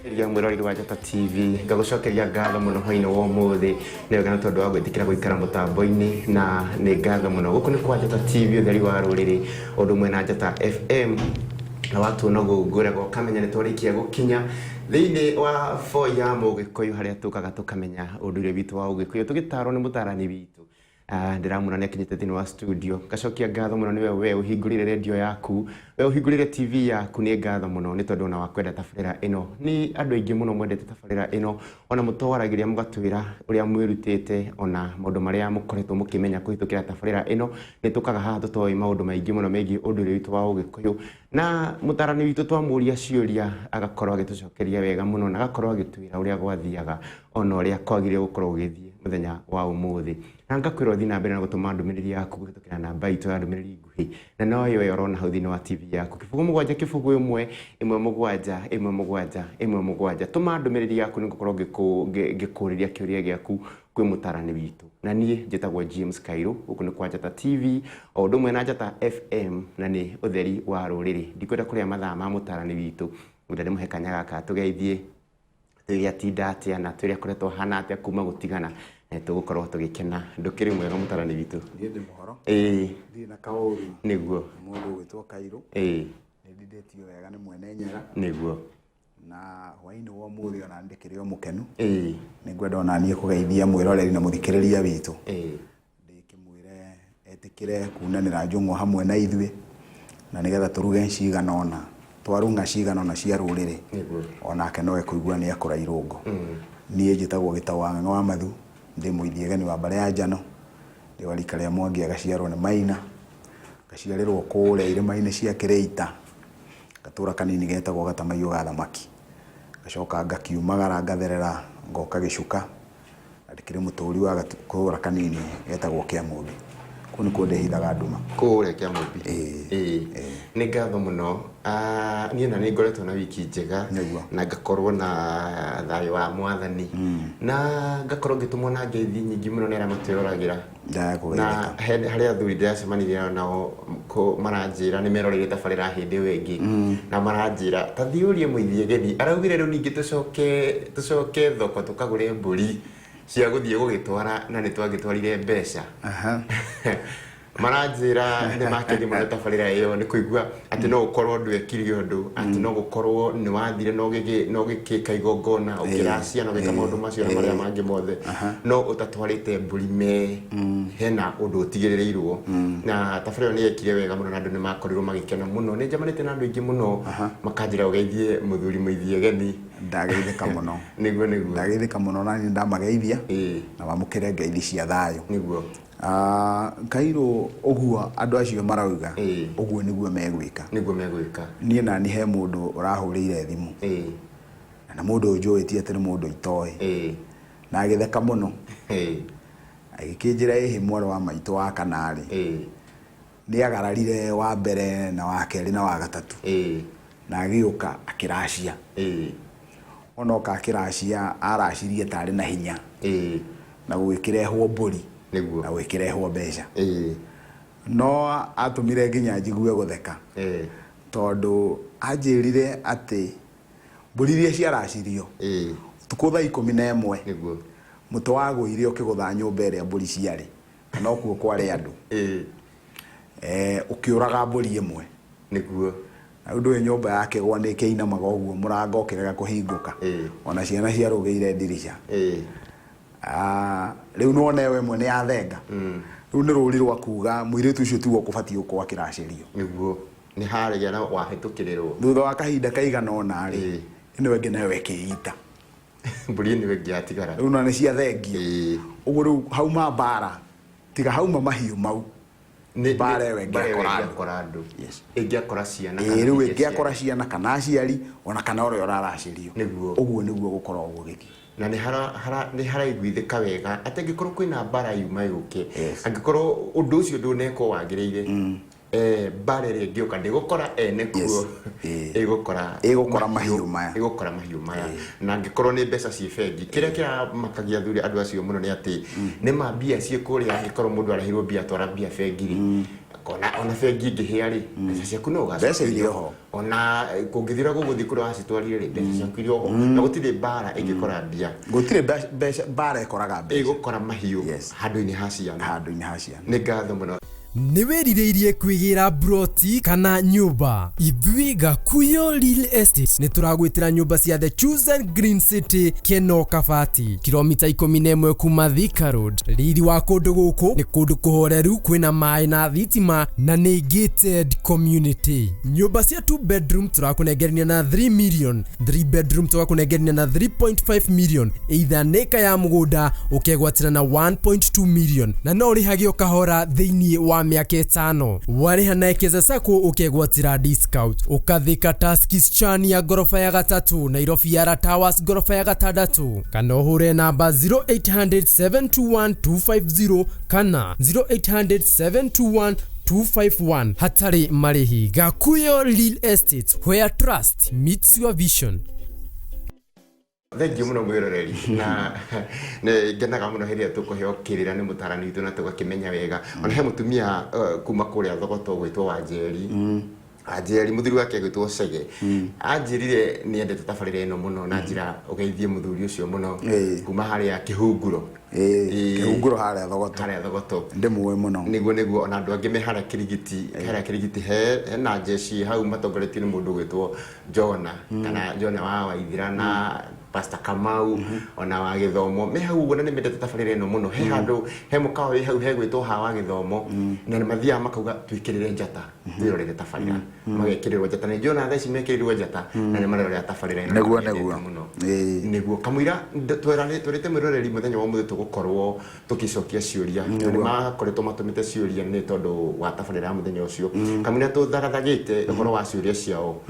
Ria mwĩroreri wa Njata TV, ngagũcokeria ngatho mũno hwainĩ wa ũmũthĩ. Nĩ wega nĩ tondũ wa gwĩtĩkĩra gũikara mũtambo-inĩ, na nĩ ngatho mũno. Gũkũ nĩ kwa Njata TV, ũtheri wa rũrĩrĩ, ũndũ ũmwe na Njata FM. Na watuona ũguo ngwĩraga ũkamenya nĩ twarĩkia gũkinya thĩinĩ wa boya Mũgĩkũyũ, harĩa tũkaga tũkamenya ũndũire witũ wa Ũgĩkũyũ tũgĩtarwo nĩ mũtarani witũ. Ndĩramuona nĩ akinyĩte thĩinĩ wa studio. Ngacokia ngatho mũno nĩwe we ũhingũrĩire radio yaku, we ũhingũrĩire TV yaku. Nĩ ngatho mũno nĩ tondũ ona wa kwenda tabarĩra ĩno. Nĩ andũ aingĩ mũno mwendete tabarĩra ĩno, ona mũtwaragĩria mũgatwĩra ũrĩa mwĩrutĩte, ona maũndũ marĩa mũkoretwo mũkĩmenya kũhĩtũkĩra tabarĩra ĩno. Nĩ tũkaga haha tũtoĩ maũndũ maingĩ mũno megiĩ ũndũire witũ wa Ũgĩkũyũ, na mũtarani witũ twamũria ciũria agakorwo agĩtũcokeria wega mũno, na agakorwo agĩtwĩra ũrĩa gwathiaga, ona ũrĩa kwagĩrĩire gũkorwo gũgĩthiĩ mũthenya wa ũmũthĩ. Na ngakwĩra ũthiĩ na mbere na gũtũma ndũmĩrĩri yaku kũhĩtũkĩra namba itũ ya ndũmĩrĩri nguhĩ, na noyo ĩyo ũrona hau thĩinĩ wa TV yaku, 0700 17 17 17. Tũma ndũmĩrĩri yaku, nĩ ngũkorwo ngĩkũrĩria kĩũria gĩaku kwĩ mũtarani witũ. Na niĩ njĩtagwo James Kairũ. Gũkũ nĩ kwa Njata TV o ũndũ ũmwe na Njata FM, na nĩ ũtheri wa rũrĩrĩ. Ndikwenda kũrĩa mathaa ma mũtarani witũ, ngwenda ndĩmũhe kanya gaka tũgeithie, twĩre atinda atĩa na twĩre akoretwo ahana atĩa kuma gũtigana, na tũgũkorwo tũgĩkena. Ndũkĩrĩ mwega, mũtarani witũ? Niĩ ndĩ mũhoro. Ndirĩ na kaũru. Mũndũ ũgwĩtwo Kairũ. Nĩ ndindĩtio wega nĩ mwene Nyaga. Na hwainĩ wa ũmũthĩ ona ndĩkĩrĩ o mũkenu. Nĩ ngwenda ona niĩ kũgeithia mwĩroreri na mũthikĩrĩria witũ. Ndĩkĩmwĩre etĩkĩre kunanĩra njũng'wa hamwe na ithuĩ, na nĩgetha tũruge cigana ũna, twarung'a cigana ũna cia rũrĩrĩ, onake no ekũigua nĩ akũra irũngo. Niĩ njĩtagwo Gĩtaũ wa Ng'ang'a wa Mathu, ndĩ mũithiegeni wa mbarĩ ya Njano, ndĩ wa rika rĩa Mwangi agaciarwo nĩ Maina, ngaciarĩrwo kũrĩa irĩma-inĩ cia Kĩrĩita, gatũra kanini getagwo Gatamaiyũ ga Thamaki. Ngacoka ngakiumagara ngatherera ngoka Gĩcuka, na ndĩkĩrĩ mũtũri wa gatũra kanini getagwo Kĩamũmbi. Kũu nĩkuo ndĩhithaga nduma. Kũrĩa Kĩamũmbi. Ĩĩ. Ĩĩ, nĩ ngatho mũno. Niĩ na nĩ ngoretwo na wiki njega. Na ngakorwo na thayũ wa Mwathani, na ngakorwo ngĩtũmwo na ngeithi nyingĩ mũno nĩ arĩa matwĩroragĩra. Na harĩ athuri ndĩracemanirie nao maranjĩra nĩ meroreire tabarĩra hĩndĩ ĩyo ĩngĩ, na maranjĩra ta thiĩ ũrie mũithiegeni, araugire rĩu ningĩ tũcoke thoko tũkagũre mbũri cia gũthiĩ gũgĩtwara, na nĩ twagĩtwarire mbeca. Maranjĩra nĩ makenio mũno nĩ tabarĩra ĩyo, nĩ kũigua atĩ no ũkorwo ndwekire ũndũ, atĩ no gũkorwo nĩ wathire na ũgĩkĩka igongona, ũkĩracia na ũgĩka maũndũ macio na marĩa mangĩ mothe, no ũtatwarĩte mbũri me hena ũndũ ũtigĩrĩrĩirwo. Na tabarĩra ĩyo nĩ yekire wega mũno, na andũ nĩ makorirwo magĩkena mũno. Nĩ njemanĩtie na andũ aingĩ mũno makanjĩra ũgeithie mũthuri mũithiegeni. Ndageithĩka mũno. Nĩguo, nĩguo. Ndageithĩka mũno, na niĩ ndamageithia na mamũkĩre ngeithi cia thayũ. Kairũ, ũguo andũ acio marauga, ũguo nĩguo megwĩka. Nĩguo megwĩka. Niĩ nani he mũndũ ũrahũrĩire thimũ, na nĩ mũndũ njũĩ, ti atĩ nĩ mũndũ itoĩ, na agĩtheka mũno, agĩkĩnjĩra ĩhĩ mwarĩ wa maitũ wa kana rĩ, nĩ agararire wa mbere na wa kerĩ na wa gatatũ, na agĩũka akĩracia. Ona oka akĩracia, aracirie tarĩ na hinya, na gũgĩkĩrehwo mbũri, na gũgĩkĩrehwo mbeca. No atũmire nginya njigue gũtheka, tondũ anjĩrire atĩ mbũri iria ciaracirio ũtukũ thaa 11, mũtĩ wagũire ũkĩgũtha nyũmba ĩrĩa mbũri ciarĩ, na nokuo kwarĩ andũ, ũkĩũraga mbũri ĩmwe. Na rĩu ndũĩ nyũmba ya kĩgwa nĩ ĩkĩinamaga ũguo, mũrango ũkĩrega kũhingũka, ona ciana ciarũgĩire ndirica. Rĩu nĩwona ĩyo ĩmwe nĩ yathenga. Rĩu nĩ rũri rwa kuga mũirĩtu ũcio tiwe ũkũbatiĩ gũkorwo akĩracĩrio. Nĩguo, nĩ harĩa na wahĩtũkĩrĩrwo. Thutha wa kahinda kaigana ũna rĩ, ĩno ĩngĩ nayo ĩkĩita. Mbũri ĩno ĩngĩ yatigara. Rĩu na nĩ ciathengio. Ũguo rĩu hauma mbara, tiga hauma mahiũ mau, mbara ĩyo ĩngĩakora andũ. Ĩngĩakora andũ. Ĩngĩakora ciana. Ĩĩ, rĩu ĩngĩakora ciana kana aciari, ona kana ũrĩa ũraracĩrio. Ũguo nĩguo gũkoragwo gũgĩthiĩ. Na nĩ haraiguithĩka wega atĩ angĩkorwo kwĩna mbara yuma yũke, angĩkorwo ũndũ ũcio ndũnekwo wagĩrĩire, mbara ĩrĩa ĩngĩũka ndĩgũkora ene kuo, ĩgũkora ĩgũkora mahiũ maya. Ĩgũkora mahiũ maya. Na angĩkorwo nĩ mbeca ciĩ bengi, kĩrĩa kĩramakagia athuri andũ acio mũno nĩ atĩ nĩ ma mbia ciĩ kũrĩa, angĩkorwo mũndũ arehirwo mbia atwara mbia bengi rĩ, Ona bengi ĩngĩhĩa rĩ, mbeca ciaku no ũgacokerio. Mbeca irĩ oho. Ona kũngĩthira gũgũthiĩ kũrĩa wacitwarire rĩ, mbeca ciaku irĩ oho, na gũtirĩ mbara ĩngĩkora mbia. Gũtirĩ mbeca mbara ĩkoraga mbeca. Ĩgũkora mahiũ handũ-inĩ ha ciana. Handũ-inĩ ha ciana. Nĩ ngatho mũno. Nĩ wĩrirĩirie kwĩgĩra broti kana nyũmba? Ithuĩ Gakuyo Real Estate nĩ tũragwĩtĩra nyũmba cia The Chosen Green City, Keno Kabati, kilomita 11 kuma Thika Road. Riri wa kũndũ gũkũ nĩ kũndũ kũhoreru, kwĩna maĩ na thitima, na nĩ gated community. Nyũmba cia 2 bedroom tũrakũnengerania na 3 million, 3 bedroom tũgakũnengerania na 3.5 million, either nĩka ya mũgũnda ũkegwatĩra na 1.2 million, na no ũrĩhage o kahora thĩinĩ wa mĩaka 5. Warĩha na Ekeza Sacco ũkegwatĩra discount. Ũkathika Tuskys Chania ngoroba ya 3, Nairobi Yara Towers ngoroba ya 6, kana ũhũre namba 0800 721 250 kana 0800 721 251 hatarĩ marĩhi. Gakuyo Real Estate, where trust meets your vision. Thengiũ mũno mwĩroreri, na nĩ ngenaga mũno hĩndĩ ĩrĩa tũkũheo kĩrĩra nĩ mũtarani witũ na tũgakĩmenya wega. Ona he mũtumia kuma kũrĩa Thogoto gwĩtwo Wanjeri. Wanjeri mũthuri wake gwĩtwo Cege. Anjĩrire nĩ endete tabarĩra ĩno mũno na njĩra ũgeithie mũthuri ũcio mũno kuma harĩa Kĩhunguro. Kĩhunguro harĩa Thogoto. Harĩa Thogoto. Ndĩmũĩ mũno. Nĩguo ona andũ angĩ me harĩa Kĩrigiti, harĩa Kĩrigiti hena jeshi hau matongoretio nĩ mũndũ gwĩtwo Jona, kana Jona wa Waithira na Pastor Kamau, ona wa gĩthomo. Me hau ũguo na nĩ mendete tabarĩra ĩno mũno. He handũ, he mũkawa wĩ hau hegwĩtwo ha wa gĩthomo, na nĩ mathiaga makauga twĩkĩrĩre njata, twĩrorere tabarĩra. Magekĩrĩrwo njata. Na njona thaa ici mekĩrĩirwo njata, na nĩ marerorera tabarĩra ĩno. Nĩguo, nĩguo. Nĩguo. Kamũira twerĩte mwĩroreri mũthenya wa ũmũthĩ tũgũkorwo tũgĩcokia ciũria. Nĩ makoretwo matũmĩte ciũria nĩ tondũ wa tabarĩra ya mũthenya ũcio. Kamũira tũthagathagĩte ũhoro wa ciũria ciao.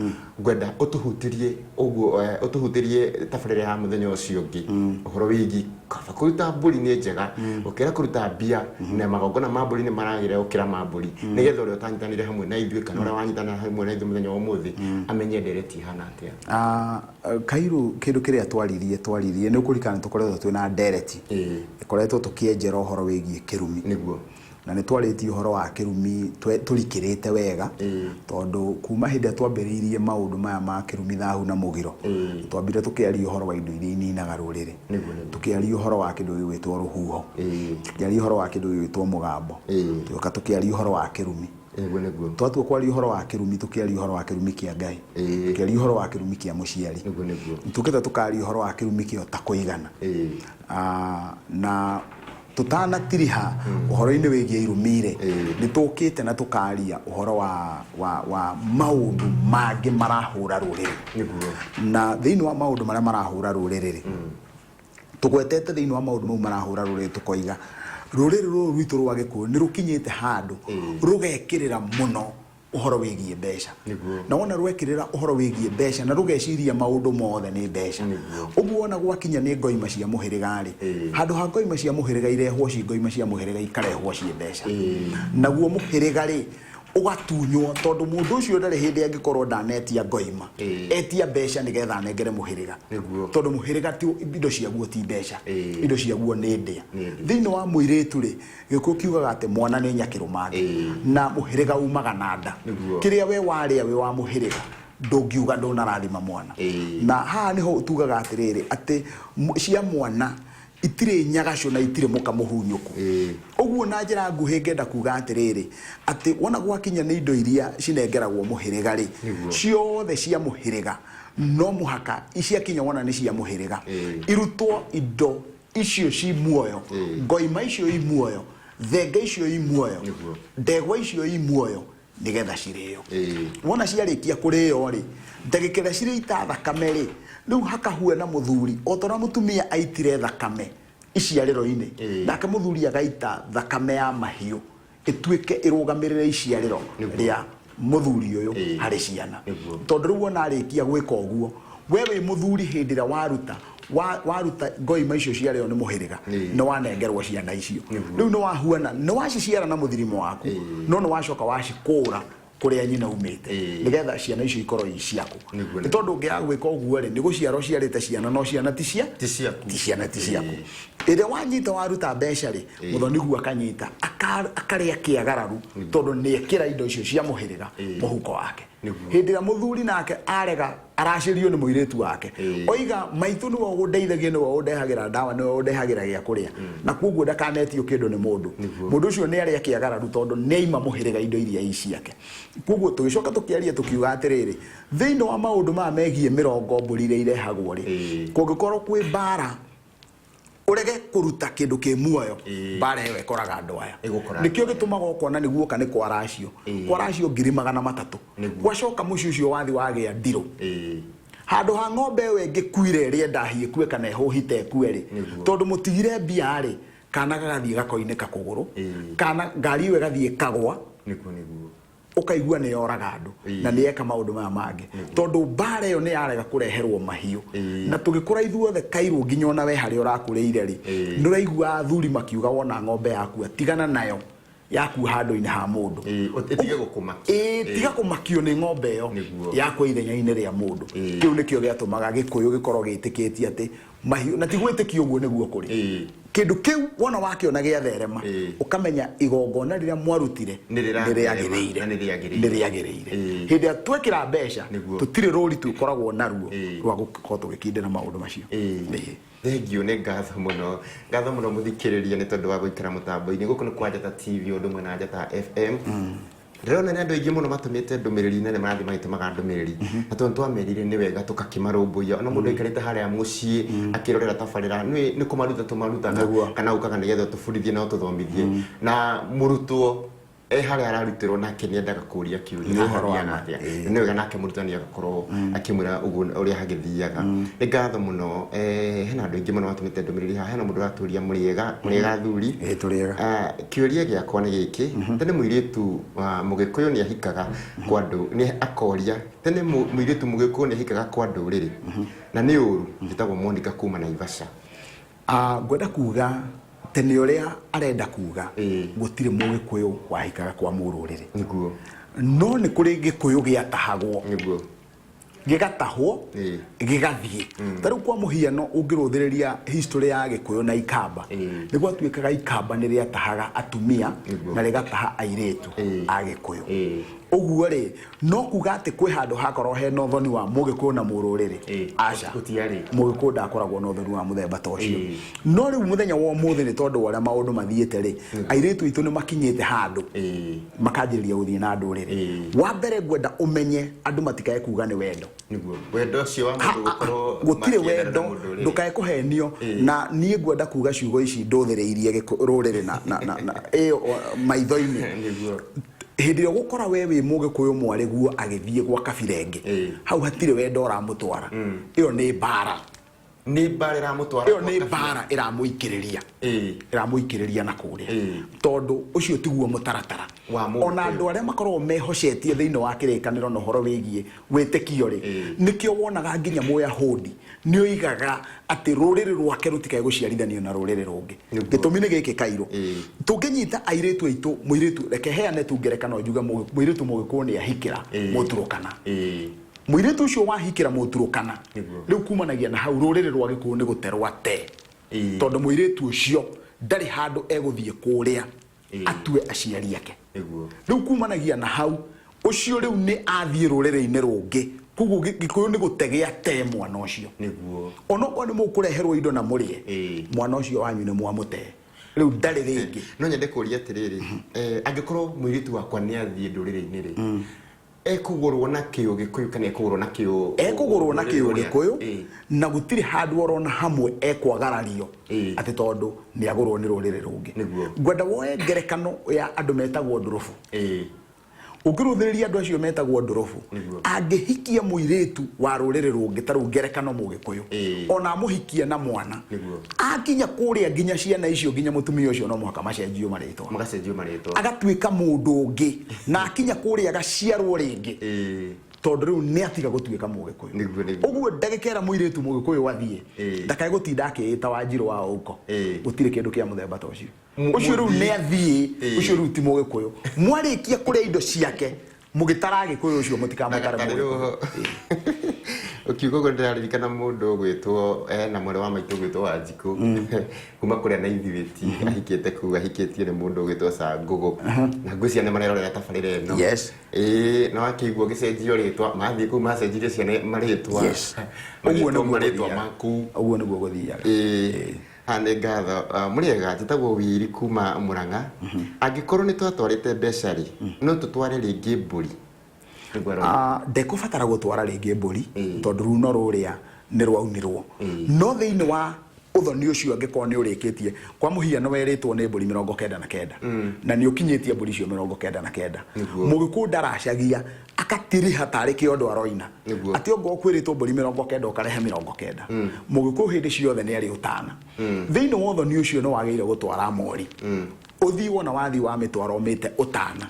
Ngwenda ũtũhutĩrie ũguo, ũtũhutĩrie tabarĩra ya mũthenya ũcio ũngĩ. Ũhoro wĩgiĩ kaba kũruta mbũri nĩ njega, gũkĩra kũruta mbia, na magongona ma mbũri nĩ maragĩra gũkĩra ma mbũri. Nĩgetha ũrĩa ũtanyitanĩire hamwe na ithuĩ kana ũrĩa wanyitanĩra hamwe na ithuĩ mũthenya wa ũmũthĩ amenye ndereti ihana atĩa. Kairu, kĩndũ kĩrĩa twaririe nĩ ũkũririkana tũkoretwo twĩna ndereti. Ĩkoretwo tũkĩenjera ũhoro wĩgiĩ kĩrumi. Nĩguo. Na nĩ twarĩtie ũhoro wa kĩrumi tũrikĩrĩte wega, tondũ kuma hĩndĩ ĩrĩa twambĩrĩirie maũndũ maya ma kĩrumi, thahu na mũgiro, twambire tũkĩaria ũhoro wa indo iria ininaga rũrĩrĩ. Tũkĩaria ũhoro wa kĩndũ gĩgwĩtwo rũhuho. Tũkĩaria ũhoro wa kĩndũ gĩgwĩtwo mũgambo. Tũgĩũka tũkĩaria ũhoro wa kĩrumi. Nĩguo. Twatua kwaria ũhoro wa kĩrumi, tũkĩaria ũhoro wa kĩrumi kĩa Ngai. Tũkĩaria ũhoro wa kĩrumi kĩa mũciari. Nĩguo. Tũkĩte tũkaria ũhoro wa kĩrumi kĩa ũtakũigana. Na tũtanatiriha ũhoro-inĩ wĩgiĩ irumi-rĩ, nĩ tũkĩte na tũkaria ũhoro wa maũndũ mangĩ marahũra rũrĩrĩ. Na thĩinĩ wa maũndũ marĩa marahũra rũrĩrĩ-rĩ, tũgwetete thĩinĩ wa maũndũ mau marahũra rũrĩrĩ tũkoiga rũrĩrĩ rũrũ rwitũ rwa Gĩkũyũ nĩ rũkinyĩte handũ rũgekĩrĩra mũno ũhoro wĩgiĩ mbeca. Na wona rwekĩrĩra ũhoro wĩgiĩ mbeca na rũgeciria maũndũ mothe nĩ mbeca. Ũguo wona gwakinya nĩ ngoima cia mũhĩrĩga-rĩ, handũ ha ngoima cia mũhĩrĩga irehwo ci ngoima cia mũhĩrĩga ikarehwo ci mbeca. Naguo mũhĩrĩga-rĩ ũgatunywo tondũ mũndũ ũcio ndarĩ hĩndĩ angĩkorwo ndanetia ngoima. Etia mbeca nĩgetha anengere mũhĩrĩga. Tondũ mũhĩrĩga ti indo ciaguo ti mbeca. Indo ciaguo nĩ ndĩa. Thĩinĩ wa mũirĩtu rĩ, Gĩkũyũ kiugaga atĩ mwana nĩ nyakĩrũmange. Na mũhĩrĩga umaga na nda. Kĩrĩa we warĩa wĩ wa mũhĩrĩga ndũngiuga ndũnarathima mwana. Na haha nĩho tugaga atĩrĩrĩ, atĩ cia mwana itirĩ nyagacu na itirĩ mũka mũhunyũku. Ũguo na njĩra nguhĩ ngenda kuga atĩrĩrĩ, atĩ wona gwakinya nĩ indo iria cinengeragwo mũhĩrĩga rĩ, ciothe cia mũhĩrĩga no mũhaka ciakinya wona nĩ cia mũhĩrĩga. Irutwo indo icio ci muoyo, ngoima icio i muoyo, thenge icio i muoyo, ndegwa icio i muoyo, nĩgetha cirĩo. Wona ciarĩkia kũrĩo rĩ, ndagĩka ĩrĩa cirĩita thakame rĩ, rĩu hakahuana mũthuri o ta ũrĩa mũtumia aitire thakame iciarĩro-inĩ, nake mũthuri agaita thakame ya mahiũ ĩtuĩke ĩrũgamĩrĩre iciarĩro rĩa mũthuri ũyũ harĩ ciana. Tondũ rĩu wona arĩkia gwĩka ũguo, we wĩ mũthuri hĩndĩ ĩrĩa waruta ngoima icio ciarĩo nĩ mũhĩrĩga, nĩ wanengerwo ciana icio. Rĩu nĩ wahuana, nĩ waciciara na mũthirimo waku, no nĩ wacoka wacikũra kũrĩa nyina umĩte, nĩgetha ciana icio ikorwo i ciaku. Nĩ tondũ ũngĩaga gwĩka ũguo rĩ, nĩ gũciarwo ciarĩte ciana, no ciana ti cia? Ti ciaku. Ti ciana, ti ciaku. Ĩrĩa wanyita waruta mbeca rĩ, mũthoni guo akanyita, akarĩa kĩagararu tondũ nĩ ekĩra indo icio cia mũhĩrĩga mũhuko wake. Hĩndĩ ĩrĩa mũthuri nake arega aracĩrio nĩ mũirĩtu wake, oiga maitũ nĩwe ũndeithagia, nĩwe ũndehagĩra ndawa, nĩwe ũndehagĩra gĩa kũrĩa, na koguo ndakanetio kĩndũ nĩ mũndũ. Mũndũ ũcio nĩ arĩa kĩagararu tondũ nĩ aima mũhĩrĩga indo iria i ciake. Koguo tũgĩcoka tũkĩaria tũkiuga atĩrĩrĩ, thĩinĩ wa maũndũ maya megiĩ mĩrongo mbũri iria irehagwo rĩ, kũngĩkorwo kwĩ mbara ũrege kũruta kĩndũ kĩ muoyo, mbara ĩyo ĩkoraga andũ aya. Ĩgũkora. Nĩkĩo gĩtũmaga ũkona nĩ guoka nĩ kwaracio, kwaracio 300,000. Gwacoka mũciĩ ũcio wathi wagĩa ndirũ. Handũ ha ng'ombe ĩyo ĩngĩkuire ĩrĩe ndahi ĩkue kana ĩhũhite ĩkue rĩ, tondũ mũtigire mbia rĩ, kana gagathiĩ gakoinĩka kũgũrũ, kana ngari ĩyo ĩgathiĩ ĩkagwa. Nĩguo nĩguo. Ũkaigua nĩ yoraga andũ na nĩ yeka maũndũ maya mangĩ tondũ mbara ĩyo nĩ yarega kũreherwo mahiũ. Na tũgĩkũra ithuothe kairũ, nginya ona we harĩa ũrakũrĩire rĩ, nĩ ũraigua athuri makiuga wona ng'ombe yakua tigana nayo, yakua handũ-inĩ ha mũndũ. Ĩtige gũkũmakia. Ĩĩ, tiga kũmakio nĩ ng'ombe ĩyo yakua ithenya-inĩ rĩa mũndũ. Kĩu nĩkĩo gĩatũmaga Gĩkũyũ gĩkorwo gĩtĩkĩtie atĩ mahiũ, na ti gwĩtĩkia ũguo nĩguo kũrĩ. Kĩndũ kĩu wona wakĩona gĩatherema, ũkamenya igongona rĩrĩa mwarutire nĩ rĩratherema, nĩ rĩagĩrĩire. Na nĩ rĩagĩrĩire. Nĩ rĩagĩrĩire. Hĩndĩ ĩrĩa twekĩra mbeca, tũtirĩ rũri tũkoragwo naruo rwa gũkorwo tũgĩkindĩra maũndũ macio. Thengiũ, nĩ ngatho mũno, ngatho mũno mũthikĩrĩria nĩ tondũ wa gũikara mũtambo-inĩ. Gũkũ nĩ kwa Njata TV ũndũ ũmwe na Njata FM. Ndĩrona nĩ andũ aingĩ mũno matũmĩte ndũmĩrĩri na nĩ marathiĩ magĩtũmaga ndũmĩrĩri, na tondũ twamerire nĩ wega tũgakĩmarũmbũiya, ona mũndũ aikarĩte harĩa mũciĩ akĩrorera tabarĩra nĩ kũmaruta tũmarutaga kana ũkaga nĩgetha tũbundithie na ũtũthomithie, na mũrutwo e harĩa ararutĩrwo nake nĩ endaga kũria kĩũria. Nĩ ũhoro wa hathiaga ma. Atĩa? Na nĩ wega nake mũrutani agakorwo akĩmwĩra ũguo ũrĩa hagĩthiaga. Nĩ ngatho mũno. Hena andũ aingĩ mũno matũmĩte ndũmĩrĩri haha. Hena mũndũ ũratũria mũrĩega, mũrĩega athuri. Ĩĩ, tũrĩega. Ah, kĩũria gĩakwa nĩ gĩkĩ: tene mũirĩtu wa mũgĩkũyũ nĩ ahikaga kwa ndũ nĩ akoria tene mũirĩtu mũgĩkũyũ nĩ ahikaga kwa ndũrĩrĩ na nĩ ũru? Njĩtagwo Monica kuma Naivasha. Ah, ngwenda kuga tene ũrĩa arenda kuga, gũtirĩ mũgĩkũyũ wahikaga kwa mũrũrĩrĩ. No nĩ kũrĩ gĩkũyũ gĩatahagwo, gĩgatahwo, gĩgathiĩ. Ta rĩu kwa mũhiano, ũngĩrũthĩrĩria history ya Gĩkũyũ na Ikamba, nĩ gwatuĩkaga Ikamba nĩ rĩatahaga atumia na rĩgataha airĩtu a Gĩkũyũ. Ũguo rĩ, no kuga atĩ kwĩ handũ hakorwo hena ũthoni wa mũgĩkũyũ na mũrũrĩrĩ, aca. Gũtiarĩ. Mũgĩkũyũ ndakoragwo na ũthoni wa mũthemba ta ũcio. No rĩu mũthenya wa ũmũthĩ, nĩ tondũ wa ũrĩa maũndũ mathiĩte rĩ, airĩtu aitũ nĩ makinyĩte handũ makanjĩrĩria gũthiĩ na ndũrĩrĩ. Wa mbere ngwenda ũmenye andũ matikae kuga nĩ wendo. Nĩguo wendo ũcio wa mũndũ gũkorwo gũtirĩ makĩendana na wendo. mũndũ ũrĩa. Ndũkae kũhenio. Na niĩ ngwenda kuga ciugo ici ndũthĩrĩirie rũrĩrĩ na ĩyo maitho-inĩ. Hĩndĩ ĩrĩa ũgũkora we wĩ mũgĩkũyũ mwarĩguo agĩthiĩ gwa kabira ĩngĩ, hau hatirĩ wendo ũramũtwara, ĩyo nĩ mbara. Nĩ mbara ĩramũtwara ĩyo kwa nĩ kabira. Mbara ĩramũikĩrĩria, ĩramũikĩrĩria na kũrĩa, tondũ ũcio tiguo mũtaratara Wa mũgĩkũyũ. Ona andũ arĩa makoragwo mehocetie thĩinĩ wa kĩrĩkanĩro na ũhoro wĩgiĩ wĩtĩkio rĩ, nĩkĩo wonaga nginya Mũyahudi nĩ oigaga atĩ rũrĩrĩ rwake rũtikae gũciarithanio na rũrĩrĩ rũngĩ. Gĩtũmi nĩ gĩkĩ, kairũ, tũngĩnyita airĩtu aitũ, mũirĩtu, reke heane tu ngerekano njuge mũirĩtu mũgĩkũyũ nĩ ahikĩra Mũturũkana. Mũirĩtu ũcio wahikĩra Mũturũkana, rĩu kumanagia na hau rũrĩrĩ rwa Gĩkũyũ nĩ gũterwa te, tondũ mũirĩtu ũcio ndarĩ handũ egũthiĩ kũrĩa atue aciari ake. Rĩu kumanagia na hau ũcio rĩu nĩ athiĩ rũrĩrĩ-inĩ rũngĩ, koguo Gĩkũyũ nĩ gũtegea te mwana ũcio. Onokorwo nĩ mũkũreherwo indo na mũrĩe, mwana ũcio wanyu nĩ mwamũte, rĩu ndarĩ rĩngĩ. No nyende kũria atĩrĩrĩ, angĩkorwo mũirĩtu wakwa nĩ athiĩ ndũrĩrĩ-inĩ rĩ, ekũgũrwo na kĩũ Gĩkũyũ kana ekũgũrwo na kĩũ Ekũgũrwo na kĩũ rũrĩrĩ rũrĩa? Gĩkũyũ. Na gũtirĩ handũ orona hamwe ekwagarario atĩ tondũ nĩ agũrwo nĩ rũrĩrĩ rũngĩ. Ngwenda woe ngerekano ya andũ metagwo ndũrũbũ. Ũngĩrũthĩrĩria andũ acio metagwo ndũrũbũ, angĩhikia mũirĩtu wa rũrĩrĩ rũngĩ, ta rĩu ngerekano mũgĩkũyũ, ona amũhikie na mwana, akinya kũrĩa nginya ciana icio nginya mũtumia ũcio no mũhaka macenjio marĩtwa. Magacenjio marĩtwa. Agatuĩka mũndũ ũngĩ, na akinya kũrĩa agaciarwo rĩngĩ, tondũ rĩu nĩ atiga gũtuĩka mũgĩkũyũ. Nĩguo, nĩguo. Ũguo ndagĩka ĩrĩa mũirĩtu mũgĩkũyũ athiĩ, ndakae gũtinda akĩĩta Wanjirũ wa ũko. Gũtirĩ kĩndũ kĩa mũthemba ta ũcio. Ũcio rĩu nĩ athiĩ. Ũcio rĩu ti mũgĩkũyũ. Mwarĩkia kũrĩa indo ciake mũgĩtara Gĩkũyũ ũcio, mũtikamũtare mũgĩkũyũ. Ũkiuga ũguo ndĩraririkana mũndũ ũgwĩtwo na mwarĩ wa maitũ ũgwĩtwo Wanjikũ kuma kũrĩa na ithuĩti ahikĩte kũu, ahikĩtio nĩ mũndũ ũgwĩtwo Cangũgũ, na ngwĩciria nĩ marerorera tabarĩra ĩno. Ĩĩ, na wakĩigua ũgĩcenjio rĩtwa, mathiĩ kũu macenjirie ciana marĩtwa. Ũguo nĩguo marĩtwa gũthiaga. Maku. Ũguo nĩguo gũthiaga. Ĩĩ, haha nĩ ngatho. Ah, mũrĩega, njĩtagwo Wiri kuma Mũrang'a. Angĩkorwo nĩ twatwarĩte mbeca rĩ, no tũtware rĩngĩ mbũri? Nĩguo aroiga. Ah, ndekũbatara gũtwara rĩngĩ mbũri, tondũ runo rũrĩa nĩ rwaunirwo. No thĩinĩ wa ũthoni ũcio, angĩkorwo nĩ ũrĩkĩtie, kwa mũhiano werĩtwo nĩ mbũri 99 na nĩ ũkinyĩtie mbũri icio 99, Mũgĩkũyũ ndaracagia akatiriha tarĩ kĩondo aroina. Atĩ ongorwo kwĩrĩtwo mbũri 90, ũkarehe 90. Mũgĩkũyũ hĩndĩ ciothe nĩ arĩ ũtana. Thĩinĩ wa ũthoni ũcio nĩ wagĩrĩire gũtwara mori, ũthiĩ wona wathiĩ wamĩtwara ũmĩte ũtana.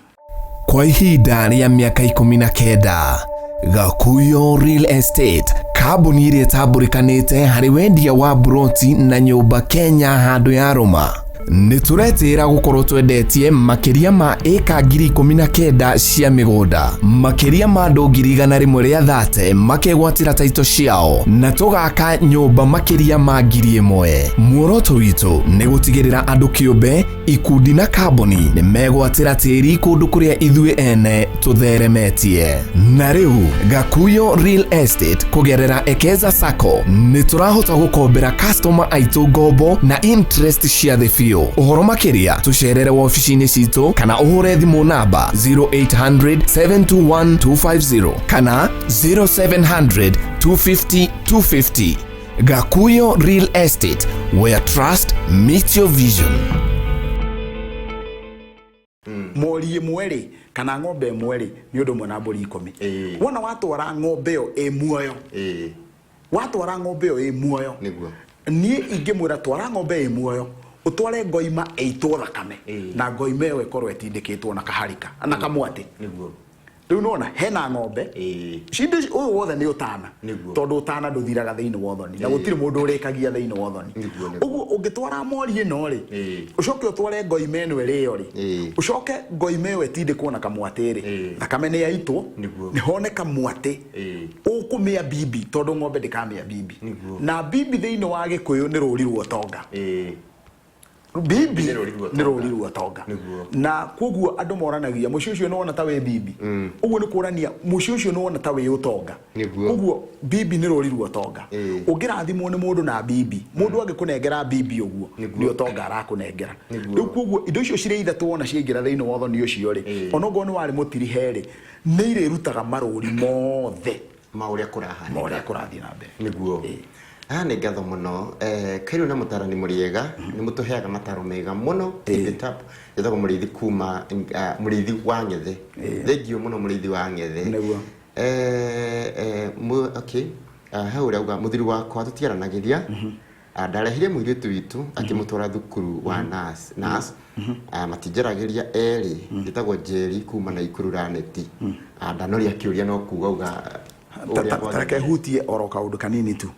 Kwa ihinda rĩa mĩaka 19, Gakuyo Real Estate, kambuni ĩrĩa ĩtambũrĩkanĩte harĩ wendia wa mburoti na nyũmba Kenya handũ ya rũma, nĩ tũretĩĩra gũkorwo twendetie makĩria ma ĩka 19,000 cia mĩgũnda, makĩria ma andũ 130,000 makegwatĩra taito ciao, na tũgaka nyũmba makĩria ma 1,000. Muoroto witũ nĩ gũtigĩrĩra andũ kĩũmbe, ikundi na kambuni nĩ megwatĩra tĩri kũndũ kũrĩa ithuĩ ene tũtheremetie. Na rĩu Gakuyo Real Estate kũgerera Ekeza Sacco nĩ tũrahota gũkombera customer aitũ ngombo na interest cia thĩ biũ. Ũhoro makĩria, tũcerere wobici-inĩ citũ kana ũhũre thimũ namba 0800 721 250 kana 0700 250 250. Gakuyo Real Estate, where trust meets your vision. Mori ĩmwe rĩ, kana ng'ombe ĩmwe rĩ, nĩ ũndũ ũmwe na mbũri 10. Wona watwara ng'ombe ĩyo ĩ muoyo, watwara ng'ombe ĩyo ĩ muoyo, niĩ ingĩmwĩra twara ng'ombe ĩ muoyo, ũtware ngoima ĩitwo thakame, na ngoima ĩyo ĩkorwo ĩtindĩkĩtwo na kaharika na kamwatĩ. Rĩu nĩwona hena ng'ombe cindo ũyũ wothe nĩ ũtana, tondũ ũtana ndũthiraga thĩinĩ wa ũthoni na gũtirĩ mũndũ ũrĩkagia thĩinĩ wa ũthoni. Ũguo ũngĩtwara mori ĩno rĩ, ũcoke ũtware ngoima ĩno ĩrĩo rĩ, ũcoke ngoima ĩyo ĩtindĩkwo na kamwatĩ rĩ, thakame nĩ yaitwo, nĩ honeka mwatĩ ũkũmĩa bibi, tondũ ng'ombe ndĩkamĩa bibi. Na bibi thĩinĩ wa Gĩkũyũ nĩ rũri rwa ũtonga. Bibi nĩ rũri rwa nĩ rũri rwa ũtonga. Na koguo andũ moranagia mũciĩ ũcio nĩwona ta wĩ bibi, ũguo nĩ kũrania mũciĩ ũcio nĩwona ta wĩ ũtonga. Ũguo bibi nĩ rũri rwa ũtonga. Ũngĩrathimwo nĩ mũndũ na bibi, mũndũ angĩkũnengera bibi ũguo, nĩ ũtonga arakũnengera. Rĩu koguo indo icio cirĩ ithatũ wona ciaingĩra thĩinĩ wa ũthoni ũcio rĩ, onokorwo nĩ warĩ mũtirihe rĩ, nĩ irĩrutaga marũri mothe ma ũrĩa kũrahanĩka, ma ũrĩa kũrathiĩ na mbere. Nĩguo. Haha nĩ ngatho mũno, Kairũ na mũtarani mũrĩega, nĩ mũtũheaga mataro mega mũno. Keep it up. Njĩtagwo Mũrĩithi kuma Mũrĩithi wa Ng'ethe. Thengiũ mũno, Mũrĩithi wa Ng'ethe. Okay, hau ũrauga mũthuri wakwa tũtiaranagĩria. Ndarehire mũirĩtu witũ akĩmũtwara thukuru wa nurse. Matinjaragĩria erĩ. Njĩtagwo Njeri kuma Naikuru Raneti. Ndanoria kĩũria no kuga uga ũrĩa kwagĩrĩire. Reke hutie oro kaũndũ kanini tu.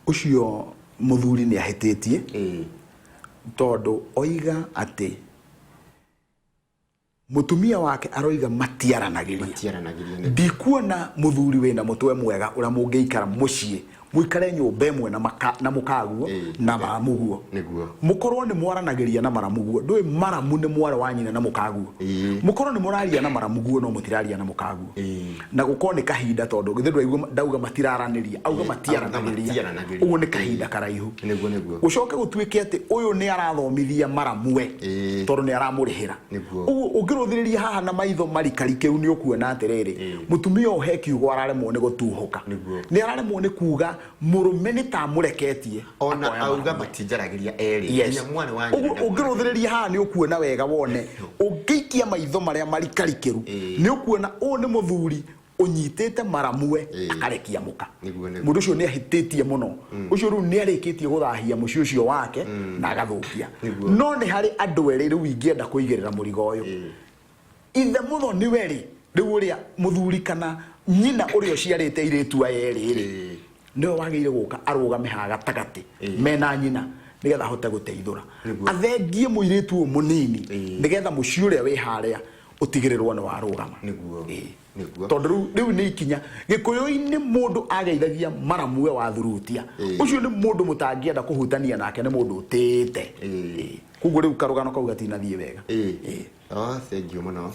Ũcio mũthuri nĩ ahĩtĩtie, tondũ oiga atĩ mũtumia wake aroiga matiaranagĩria. Matiaranagĩria nĩ Ndikuona mũthuri wĩna mũtwe mwega ũrĩa mũngĩikara mũciĩ, mũikare nyũmba ĩmwe na maka, na mũkaguo na maramuguo, mũkorwo nĩ mwaranagĩria na maramuguo. Ndũĩ maramu nĩ mwarĩ wa nyina na mũkaguo. Mũkorwo nĩ mũraria na maramuguo no mũtiraria na mũkaguo, na gũkorwo nĩ kahinda, tondũ githĩ ndwaigua ndauga matiraranĩria, auga matiaranagĩria. Matiaranagĩria. Ũguo nĩ kahinda karaihu. Nĩguo nĩguo. Gũcoke gũtuĩke atĩ ũyũ nĩ arathomithia maramue, tondũ nĩ aramũrĩhĩra. Ũguo ũngĩrũthĩrĩria haha na maitho marikarikĩru, nĩ ũkuona atĩrĩrĩ, mũtumia ũyũ he kiugo araremwo nĩ gũtuhũka. Nĩ araremwo nĩ kuga mũrũme nĩ ta amũreketie ona akoya auga maramue. Matinjaragĩria erĩ, nginya mwarĩ wa nyina Ũguo ũngĩrũthĩrĩria haha nĩ ũkuona wega, wone ũngĩikia maitho marĩa marikarikĩru, nĩ ũkuona ũyũ nĩ mũthuri ũnyitĩte maramue, akarekia mũka. Nĩguo, nĩguo. Mũndũ ũcio nĩ ahĩtĩtie mũno. Ũcio rĩu nĩ arĩkĩtie gũthahia mũciĩ ũcio wake na agathũkia. No nĩ harĩ andũ erĩ rĩu ingĩenda kũigĩrĩra mũrigo ũyũ. Ithe mũthoni we rĩ, rĩu ũrĩa mũthuri kana nyina ũrĩa ũciarĩte airĩtu aya erĩ rĩ, nĩwe wagĩrĩire gũka arũgame haha gatagatĩ mena nyina, nĩgetha ahote gũteithũra, athengie mũirĩtu ũyũ mũnini, nĩgetha mũciĩ ũrĩa wĩ harĩa Ũtigĩrĩrwo nĩ warũgama. Nĩguo. Nĩguo. Tondũ rĩu nĩ ikinya Gĩkũyũ-inĩ mũndũ ageithagia maramue wa thurutia. Ũcio nĩ mũndũ mũtangĩenda kũhutania nake, nĩ mũndũ ũtĩĩte. Koguo rĩu karũgano kau gatinathiĩ wega. Oh, thank you mũno.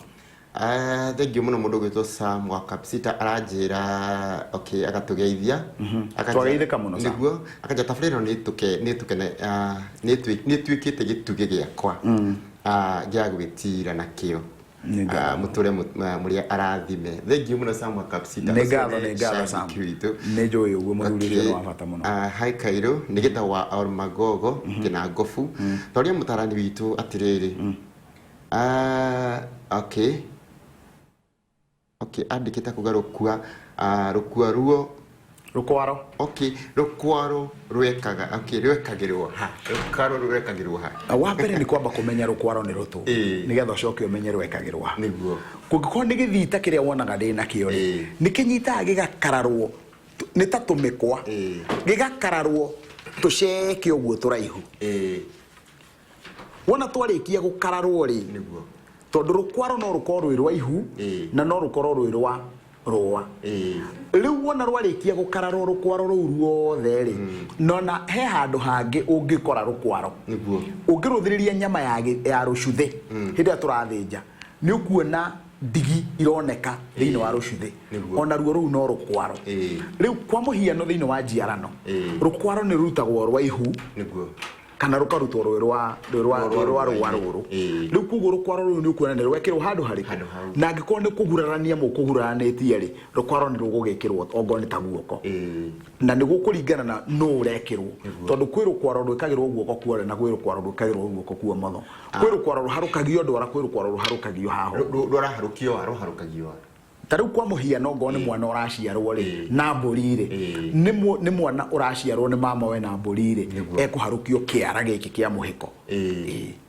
Thank you mũno. Mũndũ ũgwĩtwo Sam wa Kapsita aranjĩra, okay, agatũgeithia. Twageithĩka mũno, Sam. Nĩguo, akanjĩra tabarĩra ĩno nĩ ĩtũkene, nĩ ĩtuĩkĩte gĩtugĩ gĩakwa gĩa gwĩtira nakĩo. Nĩ ngatho. Mũtũre mũrĩ arathime. Thank you mũno, Sam wa Kapsita. Nĩ ngatho, nĩ ngatho, Sam. Shabiki witũ. Nĩ njũĩ ũguo, mũthuri ũcio nĩ wa bata mũno. Hi Kairũ, nĩ gĩta wa Ormagogo Kĩnangobu. Twaria mũtarani witũ atĩrĩrĩ. Okay, andĩkĩte kuga rũkua, rũkua ruo. Rũkwaro. Okay, rũkwaro rwekaga, okay, rwekagĩrwo ha? Rũkwaro rwekagĩrwo ha? Wa mbere nĩ kwamba kũmenya rũkwaro nĩ rũtũ, nĩgetha ũcoke ũmenye rwekagĩrwo ha. Kũngĩkorwo nĩ gĩthita kĩrĩa wonaga ndĩ nakĩo rĩ, nĩ kĩnyitaga gĩgakararwo, nĩ ta tũmĩkwa, gĩgakararwo tũceke ũguo tũraihu. Wona twarĩkia gũkararwo rĩ, tondũ rũkwaro no rũkorwo rwĩ rwa ihu na no rũkorwo rwĩ rwa rũa. Rĩu wona rwarĩkia gũkararwo rũkwaro rũu ruothe rĩ, nona he handũ hangĩ ũngĩkora rũkwaro. Ũngĩrũthĩrĩria nyama ya rũcuthĩ hĩndĩ ĩrĩa tũrathĩnja, nĩ ũkuona ndigi ironeka thĩinĩ wa rũcuthĩ. Ona ruo rũu no rũkwaro. Rĩu kwa mũhiano thĩinĩ wa njiarano, rũkwaro nĩ rũrutagwo rwa ihu kana rũkarutwo rwĩ rwa rwĩ rwa rũa rũrũ. Rĩu koguo rũkwaro rũu nĩ ũkuona nĩ rwekĩrwo handũ harĩkũ. Handũ hau. Na angĩkorwo nĩ kũgurarania mũkũguraranĩtie rĩ, rũkwaro nĩ rũgũgĩkĩrwo ongorwo nĩ ta guoko, na nĩ gũkũringana na nũ ũrekĩrwo, tondũ kwĩ rũkwaro rwĩkagĩrwo guoko kuore na kwĩ rũkwaro rwĩkagĩrwo guoko kuomotho, kwĩ rũkwaro rũharũkagio ndwara, kwĩ rũkwaro rũharũkagio haho. Rũraharũkio wa rũharũkagio wa? Ta rĩu kwa mũhiano ngorwo nĩ mwana ũraciarwo rĩ na mbũri rĩ, nĩ mwana ũraciarwo nĩ mama we na mbũri rĩ, ekũharũkio kĩara gĩkĩ kĩa mũhĩko.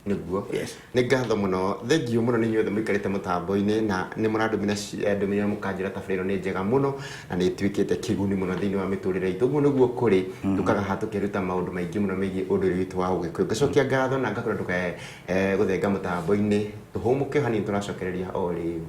Nĩguo. Yes. Nĩ ngatho mũno, thank you mũno nĩ inyuothe mũikarĩte mũtambo-inĩ na nĩ mũrandũmĩra ndũmĩrĩri, mũkanjĩra tabarĩra ĩno nĩ njega mũno na nĩ ĩtuĩkĩte kĩguni mũno thĩinĩ wa mĩtũrĩre itũ. Ũguo nĩguo kũrĩ tũkaga haha tũkeruta maũndũ maingĩ mũno megiĩ ũndũire witũ wa Ũgĩkũyũ. Ngacokia ngatho na ngakwĩra ndũkae gũthenga mũtambo-inĩ, tũhũmũke hanini, tũracokereria o rĩu.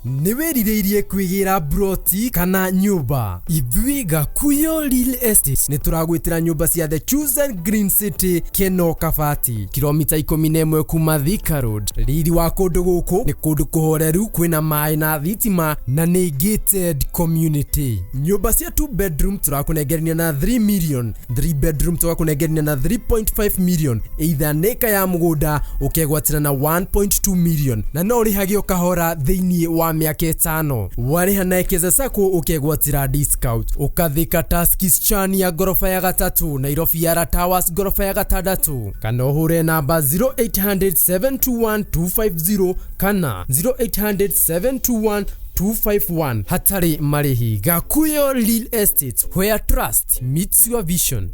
Nĩ wĩrirĩirie kwĩgĩra broti kana nyũmba? Ithuĩ Gakuyo Real Estate nĩ tũragwĩtĩra nyũmba cia The Chosen Green City, Keno Kabati, kilomita 11 kuma Thika Road. Riri wa kũndũ gũkũ nĩ kũndũ kũhoreru, kwĩna maĩ na thitima na nĩ gated community. Nyũmba cia 2 bedroom tũrakũnengerania na 3 million, 3 bedroom tũgakũnengerania na 3.5 million, either nĩka ya mũgũnda ũkegwatĩra na 1.2 million, na no ũrĩhage o kahora thĩinĩ wa mĩaka 5. Warĩha na Ekeza Sacco ũkegwatĩra discount. Ũkathika Tuskys Chania ngoroba ya gatatũ, Nairobi Yara Towers ngoroba ya gatandatũ, kana ũhũre namba 0800 721 250 kana 0800 721 251 hatarĩ marĩhi. Gakuyo Real Estate, where trust meets your vision.